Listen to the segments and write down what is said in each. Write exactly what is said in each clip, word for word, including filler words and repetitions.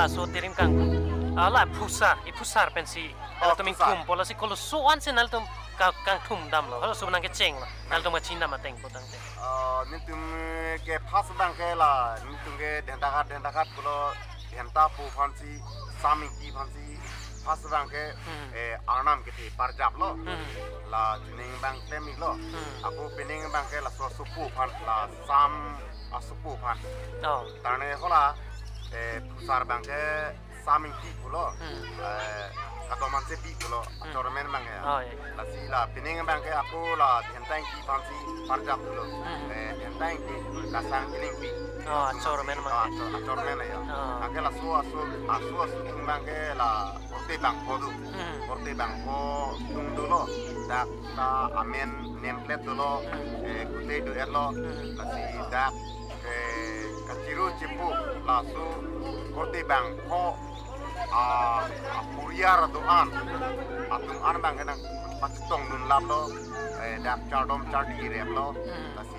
So tirim kang, ala phusar, i phusar pensi, oh, nangtum phusar ingthum pulo si kolo so-an si nangtum ka-, kangthum damlo, halaso nangkechenglo, nangtum kachinidam ateng putangte. Ah, nelitum ke first abang ke la, nelitum ke Dentaghat, Dentaghat pulo, Denta pu aphansi, Sam Ingti aphansi, first abang ke, hmm, eh, arnam kethe parjaplo, hmm, la chuning abang temiklo, hmm, ako pining abang ke laso asopo aphan, la Sam asopo aphan. Oh. Tangte hala, eh, phusar abang ke Sam Ingti pulo. Hmm. Eh, kadom ansi bi pulo. Hmm. Achor amen abang ke. Oh, iya. Lasi la pining abang ke ako la Denta Ingti aphansi parjap pulo. Hmm. Eh, Denta Ingti, Kasang Kilingpi. Oh, achor amen abang. Ah, achor, achor amen ya. Oh. Anke laso aso, aso aso abang ke la Korte Bangpho do. Hmm. Korte Bangpho atum dolo. Dak ta amen name plate dolo. Hmm. Eh, kute do-etlo. Hmm. Lasi dak eh, kachiru chipu laso Korte Bangpho, ah, apuriar do-an atum an abang ke nangpachetongdun laplo, eh, dak chardom chardi replo, hmm, lasi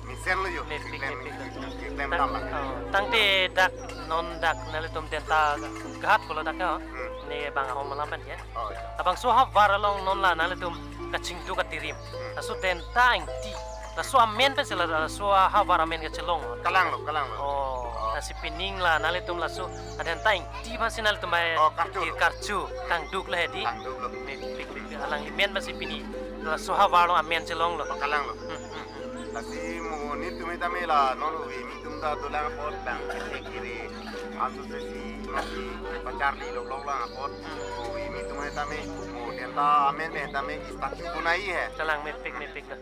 mesenlo yo, mepik, keklem, mepik, keklem tang-, dam abang. Oh, tangte dak non dak nelitum Dentaghat pulo dak ya, hmm, ne bang ahom alam pen ya. Oh, iya. Labangso ahavar along non la nelitum kachingduk atirim. Hmm. Laso Denta Ingti. Laso amen pensi la, laso ahavar amen kachelong. Kalanglo, kalanglo. Oh, oh, lasi pining la nelitum laso Denta Ingti aphansi nelitum bai, oh, karchu, di karchu, kangduklo hedi. Kangduklo. Mepik, mepik, alangli amen pensi pini laso ahavar along amen chelonglo. Oh, kalanglo. Hmm, hmm, hmm. Lasi mo nelitum tame la non ove atum ta dolang apot bang kiri. Anso sesi masi pacharli loklok lang apot. Mo ove atum tame, mo Denta amen amen tame statue bonai hai. Kalang, mepik, mepik dah.